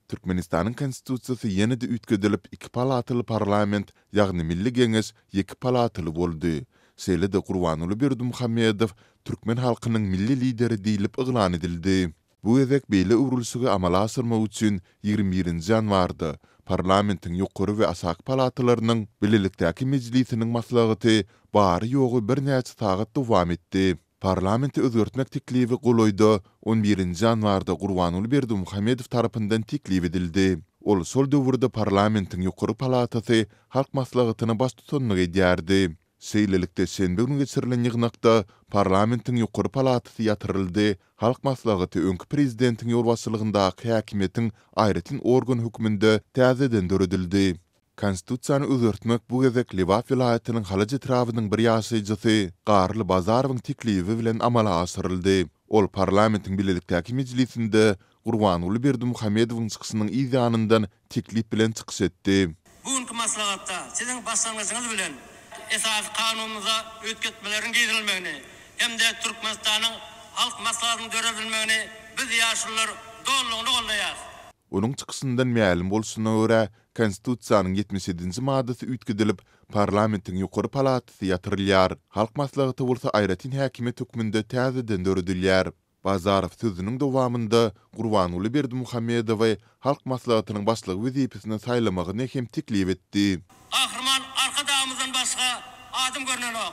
Türkmenistanyň Konstitusiýasy ýene-de üýtgedilip, iki palataly parlament, ýagny Milli Geňeş ýeke palataly boldy. Şeýle-de Gurbanguly Berdimuhamedow türkmen halkynyň Milli Lideri diýlip yglan edildi. Bu gezek beýle öwrülişigi amala aşyrmak üçin 21 nji ýanwarda parlamentiň ýokary we aşaky palatalarynyň bilelikdäki mejlisiniň maslahaty bary-ýogy birnäçe sagat dowam etdi. Parlamenti özgertmek teklibi golaýda, on birinji ýanwarda Gurbanguly Berdimuhamedow tarapyndan teklip edildi. Ol şol döwürde parlamentiň ýokary palatasy Halk Maslahatyna baştutanlyk edýärdi. Şeýlelikde, şenbe güni geçirilen ýygnakda parlamentiň ýokary palatasy ýatyryldy, Halk Maslahaty öňki prezidentiň ýolbaşçylygyndaky häkimiýetiň aýratyn organy hökmünde täzeden döredildi. Konstitusiýany özgertmek bu gezek Lebap welaýatynyň Halaç etrabynyň bir ýaşaýjysy Garly Bazarowyň teklibi bilen amala aşyryldy. Ol parlamentiň bilelikdäki mejlisinde Gurbanguly Berdimuhamedowyň çykyşynyň yz ýanyndan teklip bilen çykyş etdi. Bu günki maslahatda siziň başlangyjyňyz bilen Esasy Kanunymyza üýtgetmeleriň girizilmegini hem-de Türkmenistanyň Halk Maslahatynyň döredilmegini biz, ýaşulular dolulygyna goldaýarys. Onuň çykyşyndan mälim bolşuna görä, Konstitusiýanyň 77-nji maddasy üýtgedilip, parlamentiň ýokary palatasy ýatyrylýar, Halk Maslahaty bolsa aýratyn häkimiýet hökmünde täzeden döredilýär. Bazarow sözüniň dowamynda Gurbanguly Berdimuhamedowy Halk Maslahatynyň Başlygy wezipesine saýlamagyny hem teklip etdi. Gahryman Arkadagymyzdan başga adam görnenok.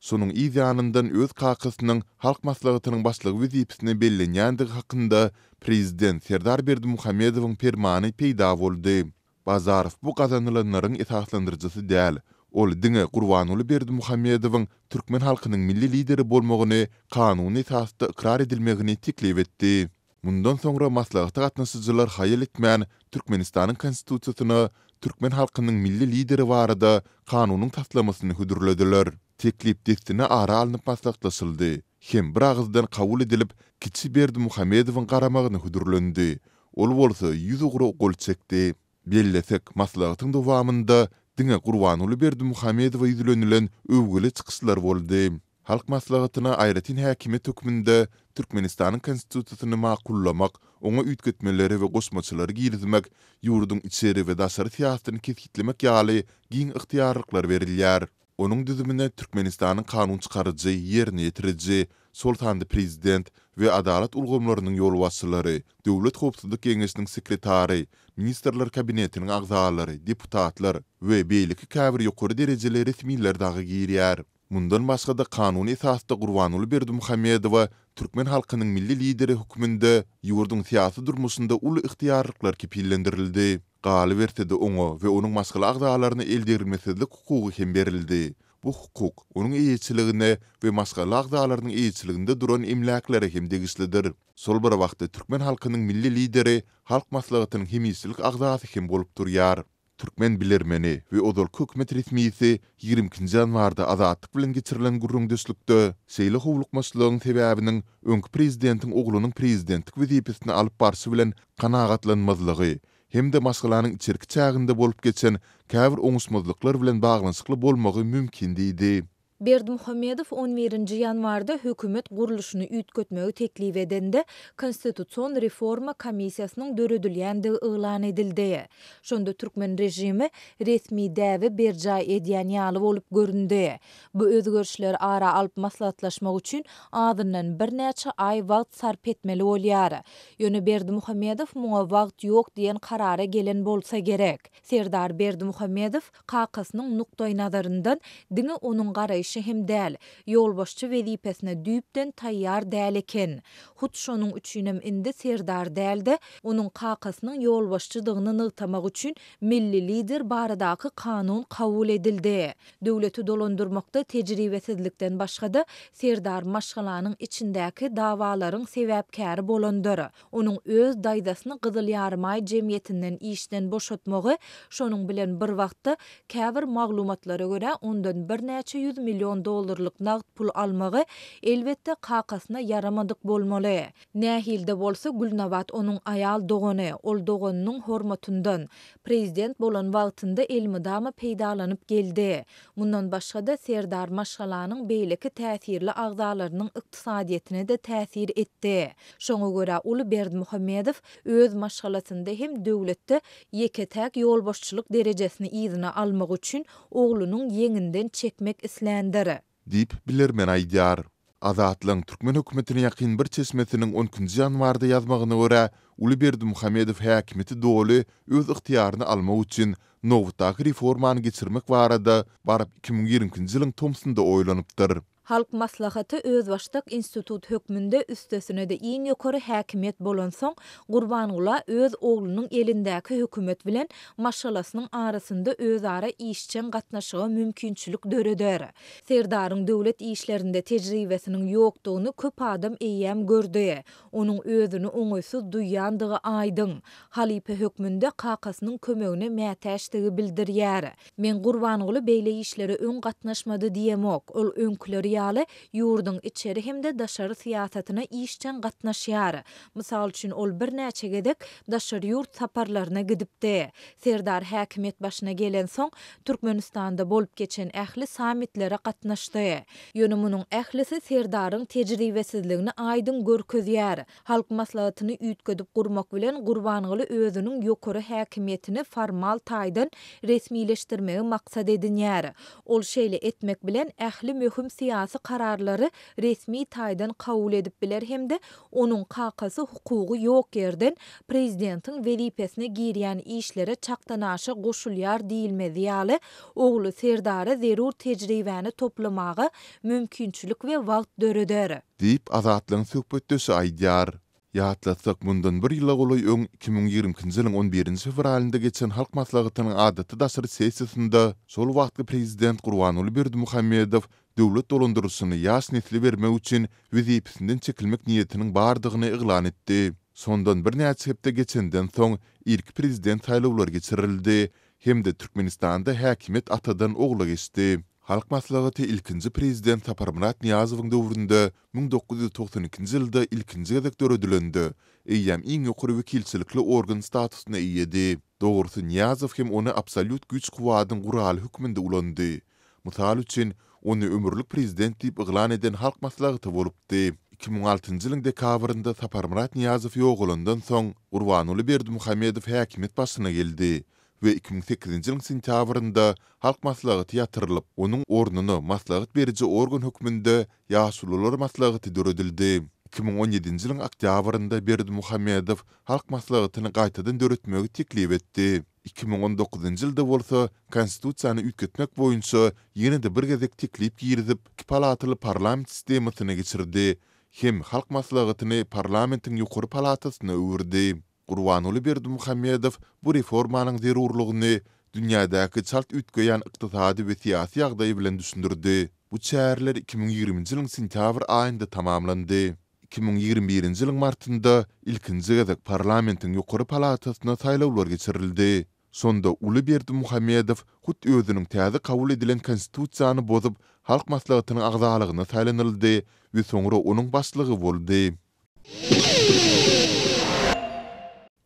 Şonuň yz ýanyndan öz kakasynyň Halk Maslahatynyň Başlygy wezipesine bellenýändigi hakynda prezident Serdar Berdimuhamedowyň permany peýda boldy. Bazarow bu gazanylanlaryň esaslandyryjysy däl. Ol diňe Gurbanguly Berdimuhamedowyň türkmen halkynyň milli lideri bolmagyny kanuny esasda ykrar edilmegini teklip etdi. Mundan soňra maslahata gatnaşyjylar haýal etmän Türkmenistanyň Konstitusiýasyna türkmen halkynyň milli lideri barada kanunyň taslamasyny hödürlediler. Teklip dessine ara alnyp maslahatlaşyldy hem biragyzdan kabul edilip, kiçi Berdimuhamedowyň garamagyna hödürlendi. Ol bolsa ýüzugra gol çekdi. Bellesek, maslahatyň dowamynda diňe Gurbanguly Berdimuhamedowa ýüzlenilen öwgüli çykyşlar boldy. Halk Maslahatyna aýratyn häkimiýet hökmünde Türkmenistanyň Konstitusiýasyny makullamak, oňa üýtgetmeleri we goşmaçalary girizmek, ýurduň içeri we daşary syýasatyny kesgitlemek ýaly giň ygtyýarlyklar berilýär. Onuň düzümine Türkmenistanyň kanun çykaryjy, ýerine ýetiriji, şol sanda prezident we adalat ulgamlarynyň ýolbaşçylary, Döwlet howpsuzlyk geňeşiniň sekretary, Ministrler Kabinetiniň agzalary, deputatlar we beýleki käbir ýokary derejeli resmiler dagy girýär. Mundan başga-da kanuny esasda Gurbanguly Berdimuhamedowa türkmen halkynyň milli Lideri hökmünde ýurduň syýasy durmuşynda uly ygtyýarlyklar kepillendirildi. Galyberse-de oňa we onuň maşgala agzalaryna eldegrilmesizlik hukugy hem berildi. Bu hukuk onuň eýeçiligine we maşgala agzalarynyň eýeçiliginde duran emläklere hem degişlidir. Şol bir wagtda türkmen halkynyň Milli Lideri Halk Maslahatynyň hemişelik agzasy hem bolup durýar. Türkmen bilermeni we ozalky hökümet resmisi 22-nji ýanwarda Azatlyk bilen geçirilen gürrüňdeşlikde şeýle howlukmaçlygyň sebäbiniň öňki prezidentiň oglunyň prezidentlik wezipesini alyp barşy bilen kanagatlanmazlygy hem-de maşgalanyň içerki çäginde bolup geçen käbir oňuşmazlyklar bilen baglanyşykly bolmagy mümkin diýdi. Berdimuhamedow on birinji ýanwarda hökümet gurluşyny üýtgetmegi teklip edende, Konstitusion reforma komissiýasynyň döredilýändigi yglan edildi. Şonda türkmen režimi resmi däbi berjaý edýän ýaly bolup göründi. Bu özgerişleri ara alyp maslahatlaşmak üçin azyndan birnäçe aý wagt sarp etmeli bolýar. Ýöne Berdimuhamedow muňa wagt ýok diýen karara gelen bolsa gerek. Serdar Berdimuhamedow kakasynyň nukdaýnazaryndan diňe onuň garaýşy hem däl, ýolbaşçy wezipesine düýpden taýýar däl eken. Hut şonuň üçinem indi Serdar däl-de, onuň kakasynyň ýolbaşçydygyny nygtamak üçin milli lider baradaky kanun kabul edildi. Döwleti dolandyrmakda tejribesizlikden başga-da, Serdar maşgalanyň içindäki dawalaryň sebäpkäri bolandyr. Onuň öz daýzasyny Gyzyl Ýarymaý jemgyýetinden işden boşatmagy, şonuň bilen bir wagtda, käbir maglumatlara görä, ondan birnäçe ýüz million. million dollarlyk nagt pul almagy, elbetde, kakasyna ýaramadyk bolmaly. Nähili-de bolsa, Gülnabat onuň aýal dogany, ol doganynyň hormatyndan, prezident bolan wagtynda elmydama peýdalanyp geldi. Mundan başga-da, Serdar maşgalanyň beýleki täsirli agzalarynyň ykdysadyýetine-de täsir etdi. Şoňa görä, uly Berdimuhamedow öz maşgalasynda hem döwletde ýeke-täk ýolbaşçylyk derejesini yzyna almak üçin oglunyň ýeňinden çekmek isländir. Diýip, bilermen aýdýar. Azatlygyň türkmen hökümetine ýakyn bir çeşmesiniň on ikinji ýanwarda ýazmagyna görä, uly Berdimuhamedow häkimiýeti doly öz ygtyýaryna almak üçin nobatdaky reformany geçirmek barada baryp 2022-nji ýylyň tomsunda oýlanypdyr. Halk Maslahaty özbaşdak institut hökmünde, üstesine-de iň ýokary häkimiýet bolansoň, Gurbangula öz oglunyň elindäki hökümet bilen maşgalasynyň arasynda özara işjeň gatnaşyga mümkinçilik döreder. Serdaryň döwlet işlerinde tejribesiniň ýokdugyny köp adam eýýäm gördi. Onuň özüni oňaýsyz duýýandygy aýdyň. Halypa hökmünde kakasynyň kömegine mätäçdigi bildirýär. Men Gurbanguly beýle işlere öň gatnaşmady diýemok. Ol öňküleri ýaly ýurduň içeri hem-de daşary syýasatyna işjeň gatnaşýar. Mysal üçin, ol birnäçe gezek daşary ýurt saparlaryna gidipdi. Serdar häkimiýet başyna gelensoň, Türkmenistanda bolup geçen ähli sammitlere gatnaşdy. Ýöne munuň ählisi Serdaryň tejribesizligini aýdyň görkezýär. Halk Maslahatyny üýtgedip gurmak bilen Gurbanguly özüniň ýokary häkimiýetini formal taýdan resmileşdirmegi maksat edinýär. Ol şeýle etmek bilen ähli möhüm syýasy kararlary resmi taýdan kabul edip biler hem-de onuň kakasy hukugy ýok ýerden prezidentiň wezipesine girýän işlere çakdanaşa goşulýar diýilmezi ýaly, ogly Serdara zerur tejribäni toplamaga mümkinçilik we wagt döreder. Diýip, Azatlygyň söhbetdeşi aýdýar. Ýatlatsak, mundan bir ýyla golaý öň, 2022-nji ýylyň on birinji fewralynda geçen Halk Maslahatynyň adatdan daşary sessiýasynda şol wagtky prezident Gurbanguly Berdimuhamedow döwlet dolandyryşyny ýaş nesle bermek üçin wezipesinden çekilmek niýetiniň bardygyny yglan etdi. Şondan birnäçe hepde geçenden soň, irki prezident saýlawlary geçirildi hem-de Türkmenistanda häkimiýet atadan ogla geçdi. Halk Maslahaty ilkinji prezident Saparmyrat Nyýazowyň döwründe 1992-nji ýylda ilkinji gezek döredilende, eýýäm iň ýokary wekilçilikli organ statusyna eýedi. Dogrusy, Nyýazow hem ony absolýut güýç-kuwwadyň guraly hökmünde ulandy. Mysal üçin, ony ömürlik prezident diýip yglan eden Halk Maslahaty bolupdy. 2006-njy ýylyň dekabrynda Saparmyrat Nyýazow ýogalandan soň, Gurbanguly Berdimuhamedow häkimiýet başyna geldi we 2008-nji ýylyň sentýabrynda Halk Maslahaty ýatyrylyp, onuň ornuna maslahat beriji organ hökmünde Ýaşulular maslahaty döredildi. 2017-nji ýylyň oktýabrynda Berdimuhamedow Halk Maslahatyny gaýtadan döretmegi teklip etdi. 2019-njy ýylda bolsa Konstitusiýany üýtgetmek boýunça ýene-de bir gezek teklip girizip, iki palataly parlament sistemasyna geçirdi hem Halk Maslahatyny parlamentiň ýokary palatasyna öwürdi. Gurbanguly Berdimuhamedow bu reformanyň zerurlygyny dünýädäki çalt üýtgeýän ykdysady we syýasy ýagdaý bilen düşündirdi. Bu çäreler 2020-nji ýylyň sentýabr aýynda tamamlandy. 2021-nji ýylyň martynda ilkinji gezek parlamentiň ýokary palatasyna saýlawlar geçirildi. Şonda uly Berdimuhamedow hut özüniň täze kabul edilen Konstitusiýany bozup, Halk Maslahatynyň agzalygyna saýlanyldy we soňra onuň başlygy boldy.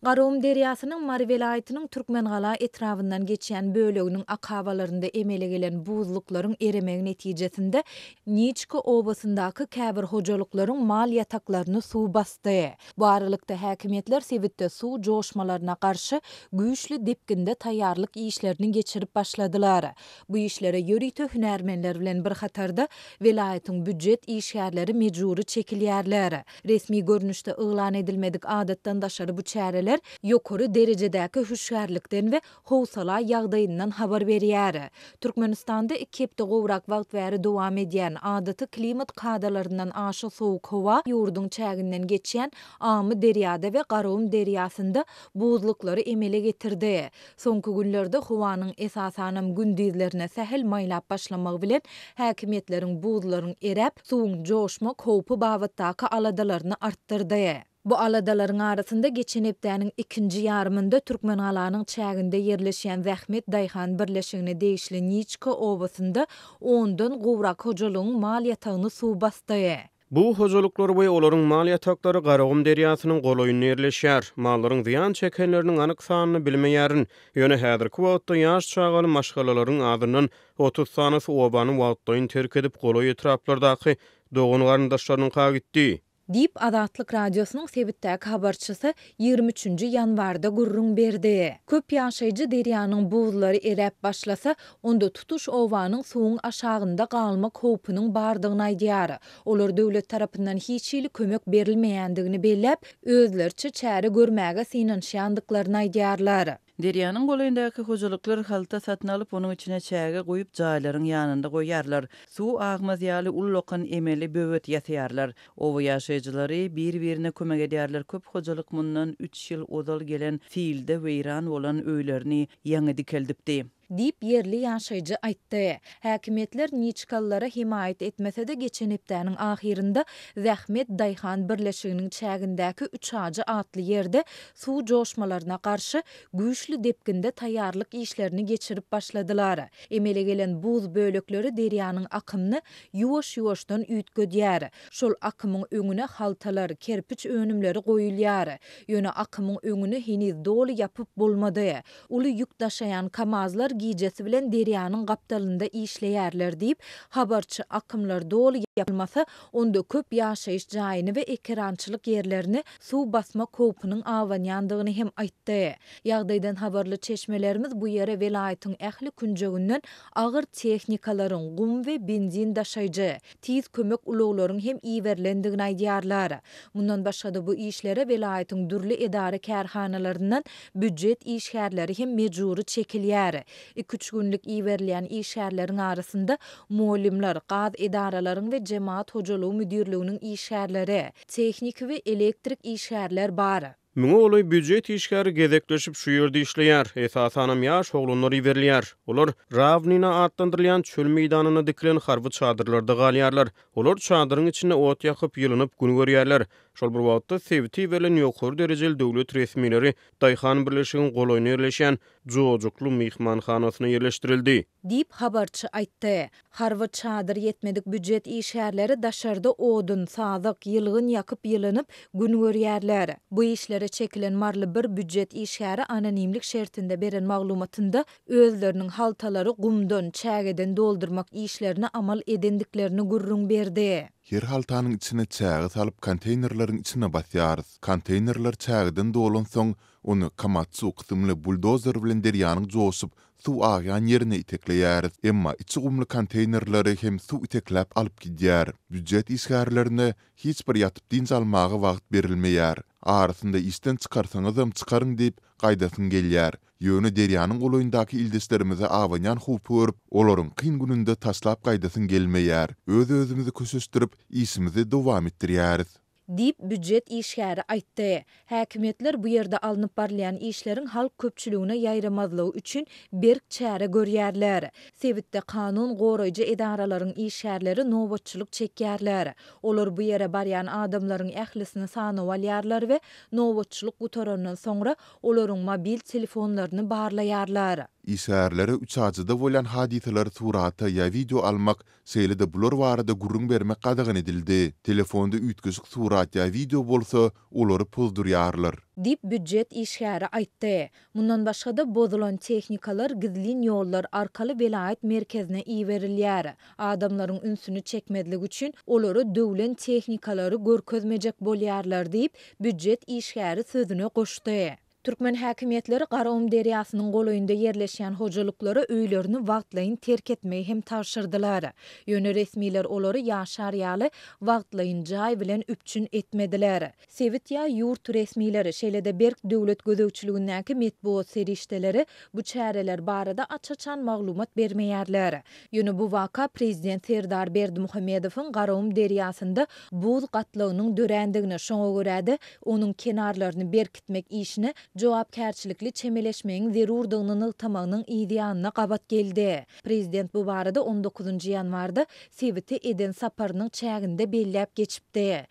Garagum derýasynyň Mary welaýatynyň Türkmengala etrabyndan geçýän böleginiň akabalarynda emele gelen buzluklaryň eremegi netijesinde Niçka obasyndaky käbir hojalyklaryň mal ýataklaryny suw basdy. Bu aralykda, häkimiýetler sebitde suw joşmalaryna garşy güýçli depginde taýýarlyk işlerini geçirip başladylar. Bu işlere ýörite hünärmenler bilen bir hatarda welaýatyň býujet işgärleri mejbury çekilýärler. Resmi görnüşde yglan edilmedik adatdan daşary bu çäreler ýokary derejedäki hüşgärlikden we howsala ýagdaýyndan habar berýär. Türkmenistanda iki hepde gowrak wagt bäri dowam edýän, adaty klimat kadalaryndan aşa sowuk howa ýurduň çäginden geçýän Amyderýada we Garagum derýasynda buzluklary emele getirdi. Soňky günlerde howanyň esasanam gündizlerine sähel maýlap başlamagy bilen, häkimiýetleriň buzlaryň eräp, suwuň joşmak howpy babatdaky aladalaryny artdyrdy. Bu aladalaryň arasynda geçen hepdäniň ikinji ýarymynda Türkmengalanyň çäginde ýerleşýän Zähmet daýhan birleşigine degişli Niçka obasynda ondan gowrak hojalygyň mal ýatagyny suw basdy. Bu hojalyklar we olaryň mal ýataklary Garagum derýasynyň golaýynda ýerleşýär. Mallaryň zyýan çekenleriniň anyk sanyny bilmeýärin. Ýöne häzirki wagtda ýaş çagaly maşgalalaryň azyndan 30 sanysy obany wagtlaýyn terk edip, golaý etraplardaky dogan-garyndaşlarynyňka gitdi. Diýip, Azatlyk Radiosynyň sebitdäki habarçysy 23 üçünji ýanwarda gürrüň berdi. Köp ýaşaýjy derýanyň buzlary eräp başlasa, onda tutuş obanyň suwuň aşagynda galmak howpunyň bardygyny aýdýar. Olar döwlet tarapyndan hiç hili kömek berilmeýändigini belläp, özleriçe çäre görmäge synanyşýandyklaryny aýdýarlar. Derýanyň golaýyndaky hojalyklar halta satyn alyp, onuň içine çäge guýup, jaýlaryň ýanynda goýýarlar. Suw agmaz ýaly ullakan emeli böwet ýasaýarlar. Oba ýaşaýjylary bir-birine kömek edýärler, köp hojalyk mundan üç ýyl ozal gelen silde weýran bolan öýlerini ýaňy dikeldipdi. Diýip, ýerli ýaşaýjy aýtdy. Häkimiýetler niçkalylara hemaýat etmese-de, geçen hepdäniň ahyrynda Zähmet daýhan birleşiginiň çägindäki Üçajy atly ýerde suw joşmalaryna garşy güýçli depginde taýýarlyk işlerini geçirip başladylar. Emele gelen buz bölekleri derýanyň akymyny ýuwaş-ýuwaşdan üýtgedýär. Şol akymyň öňüne haltalar, kerpiç önümleri goýulýar. Ýöne akymyň öňüni heniz doly ýapyp bolmady. Uly ýük daşaýan KAMAZ-lar gijesi bilen derýanyň gapdalynda işleýärler diýip, habarçy akymlar doly ýapylmasa, onda köp ýaşaýyş jaýyny we ekerançylyk ýerlerini suw basmak howpunyň abanýandygyny hem aýtdy. Ýagdaýdan habarly çeşmelerimiz bu ýere welaýatyň ähli künjeginden agyr tehnikalaryň, gum we benzin daşaýjy, tiz kömek ulaglaryň hem iberilendigini aýdýarlar. Mundan başga-da bu işlere welaýatyň dürli edara-kärhanalaryndan býujet işgärleri hem mejbury çekilýär. Iki-üç günlük iberilýän işgärleriň arasynda mugallymlar, gaz edaralaryň we jemagat hojalygy müdirliginiň işgärleri, tehniki we elektrik işgärler bar. Müňe golaý býujet işgäri gezekleşip şu ýerde işleýär. Esasanam ýaş oglanlar iberilýär. Olar Rawnina atlandyrylýan çöl meýdanynda dikilen harby çadyrlarda galýarlar. Olar çadyryň içinde ot ýakyp, ýylynyp gün görýärler. Şol bir wagtda, sebite iberilen ýokary derejeli döwlet resmileri daýhan birleşigiň golaýynda ýerleşýän Jojukly myhmanhanasyna ýerleşdirildi. Diýip, habarçy aýtdy. Harby çadyr ýetmedik býujet işgärleri daşarda odun, sazak, ýylgyn ýakyp ýylynyp, gün görýärler. Bu işlere çekilen maryly bir býujet işgäri anonimlik şertinde beren maglumatynda özleriniň haltalary gumdan, çägeden doldurmak işlerini amal edendiklerini gürrüň berdi. Her haltanyň içine çäge salyp konteýnerleriň içine basýarys. Konteýnerler çägeden dolansoň, ony Komatsu kysymly buldozer bilen derýanyň joşup, suw agýan ýerine itekleýäris. Emma içi gumly konteýnerleri hem suw itekläp alyp gidýär. Býujet işgärlerine hiç bir ýatyp dynç almaga wagt berilmeýär. Arasynda işden çykarsaňyzam çykaryň diýip, gaýdasyň gelýär. Ýöne derýanyň golaýyndaky ildeşlerimize abanýan howpy görüp, olaryň kyn gününde taşlap gaýdasyň gelmeýär. Öz-özümizi köşeşdirip, işimizi dowam etdirýäris. Diýip, býujet işgäri aýtdy. Häkimiýetler bu ýerde alnyp barylýan işleriň halk köpçüligine ýaýramazlygy üçin berk çäre görýärler. Sebitde kanun goraýjy edaralaryň işgärleri nobatçylyk çekýärler. Olar bu ýere barýan adamlaryň ählisini sanawa alýarlar we nobatçylyk gutarandan soňra olaryň mobil telefonlaryny barlaýarlar. Işgärlere Üçajyda bolýan hadysalary surata ýa wideo almak Şeýle-de bular barada gürrüň bermek gadagan edildi. Telefonda üýtgeşik surat ýa wideo bolsa, olary pozdurýarlar. Diýip, býujet işgäri aýtdy. Mundan başga-da, bozulan tehnikalar gizlin ýollar arkaly welaýat merkezine iberilýär. Adamlaryň ünsüni çekmezlik üçin, olara döwlen tehnikalary görkezmejek bolýarlar diýip, býujet işgäri sözüne goşdy. Türkmen häkimiýetleri Garagum derýasynyň golaýynda ýerleşýän hojalyklara öýlerini wagtlaýyn terk etmegi hem tabşyrdylar. Ýöne resmiler olary ýaşar ýaly wagtlaýyn jaý bilen üpjün etmediler. Sebit ýa ýurt resmileri, şeýle-de berk döwlet gözegçiligindäki metbugat serişdeleri bu çäreler barada aç-açan maglumat bermeýärler. Ýöne bu waka prezident Serdar Berdimuhamedowyň Garagum derýasynda buz gatlagynyň dörändigini, şoňa görä-de, onuň kenarlaryny berkitmek işine jogapkärçilikli çemeleşmegiň zerurdygyny nygtamagynyň yz ýanyna gabat geldi. Prezident bu barada on dokuzynjy ýanwarda sebite eden saparynyň çäginde belläp geçipdi.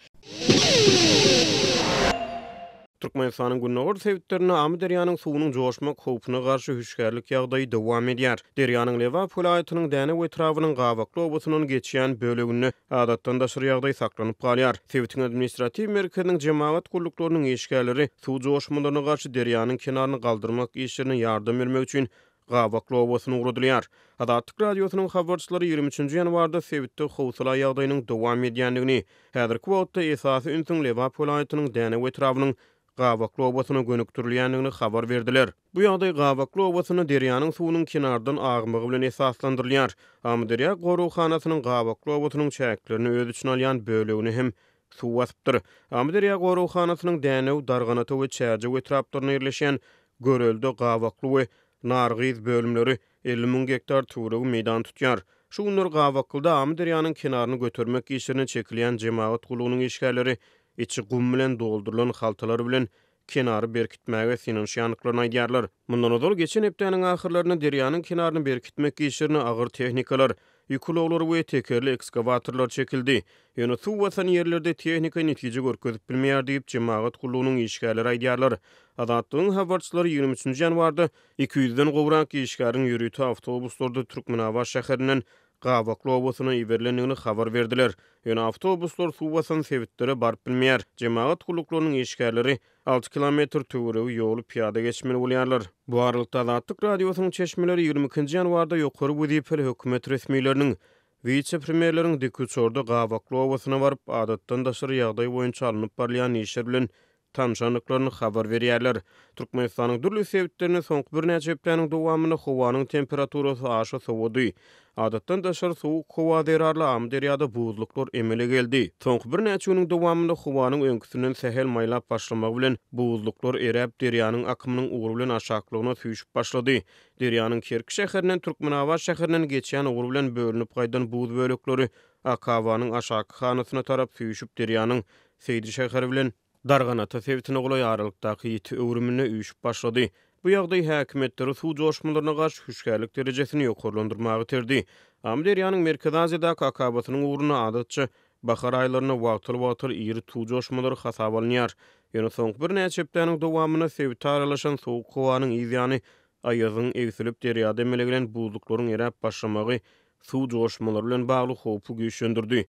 Türkmenistanyň gündogar sebitlerinde Amyderýanyň suwunyň joşmak howpuna garşy hüşgärlik ýagdaýy dowam edýär. Derýanyň Lebap welaýatynyň Dänew etrabynyň Gabakly obasyndan geçýän böleginde adatdan daşary ýagdaý saklanyp galýar. Sebitiň administratiw merkeziniň jemagat gulluklarynyň işgärleri suw joşmalaryna garşy derýanyň kenaryny galdyrmak işlerine ýardam bermek üçin Gabakly obasyna ugradylýar. Azatlyk Radiosynyň habarçylary 23-nji ýanwarda sebitde howsala ýagdaýynyň dowam edýändigini, häzirki wagtda esasy ünsüň Lebap welaýatynyň Dänew etrabynyň Gabakly obasyna gönükdirilýändigini habar berdiler. Bu ýagdaý Gabakly obasynda derýanyň suwunyň kenardan agmagy bilen esaslandyrylýar. Amyderýa goraghanasynyň Gabakly obasynyň çäklerini öz içine alýan bölegini hem suw basypdyr. Amyderýa goraghanasynyň Dänew, Darganata we Çärjew etraplarynda ýerleşýän Görelde, Gabakly we Nargyz bölümleri 50 müň gektar töweregi meýdan tutýar. Şu günler Gabaklyda Amyderýanyň kenaryny götermek işlerine çekilýän jemagat gullugynyň işgärleri içi gum bilen doldurylan haltalar bilen kenary berkitmäge synanyşýandyklaryny aýdýarlar. Mundan ozal, geçen hepdäniň ahyrlarynda derýanyň kenaryny berkitmek işlerine agyr tehnikalar, ýük ulaglary we tekerli ekskawatorlar çekildi. Ýöne suw basan ýerlerde tehnika netije görkezip bilmeýär diýip, jemagat gullugynyň işgärleri aýdýarlar. Azatlygyň habarçylary 23 nji ýanwarda 200-den gowrak işgäriň ýörite awtobuslarda Türkmenabat şäherinden Gabakly obasyna iberilendigini habar berdiler. Ýöne awtobuslar suw basan sebitlere baryp bilmeýär. Jemagat gulluklarynyň işgärleri alty kilometr töweregi ýoly pyýada geçmeli bolýarlar. Bu aralykda, Azatlyk Radiosynyň çeşmeleri 22 nji ýanwarda ýokary wezipeli hökümet resmileriniň, wise-premýerleriň dikuçarda Gabakly obasyna baryp, adatdan daşary ýagdaý boýunça alnyp barylýan işler bilen tanşandyklaryny habar berýärler. Türkmenistanyň dürli sebitlerinde soňky birnäçe hepdäniň dowamynda howanyň temperaturasy aşa sowady. Adatdan daşary sowuk howa zerarly Amyderýada buzluklar emele geldi. Soňky birnäçe günüň dowamynda howanyň öňküsinden sähel maýlap başlamagy bilen, buzluklar eräp, derýanyň akymynyň ugry bilen aşaklygyna süýşüp başlady. Derýanyň Kerki şäherinden Türkmenabat şäherinden geçýän ugry bilen bölünip gaýdan buz bölekleri akabanyň aşaky hanasyna tarap süýşüp, derýanyň Seýdi şäheri bilen Darganata sebitine golaý aralykdaky ýiti öwrüminde üýşüp başlady. Bu ýagdaý häkimiýetleri suw joşmalaryna garşy hüşgärlik derejesini ýokarlandyrmaga iterdi. Amyderýanyň Merkezi Aziýadaky akabasynyň ugrunda adatça bahar aýlarynda wagtal-wagtal iri suw joşmalary hasaba alynýar. Ýöne soňky birnäçe hepdäniň dowamynda sebite aralaşan sowuk howanyň yz ýany aýazyň egsilip derýada emele gelen buzluklaryň eräp başlamagy suw joşmalary bilen bagly howpy güýçlendirdi.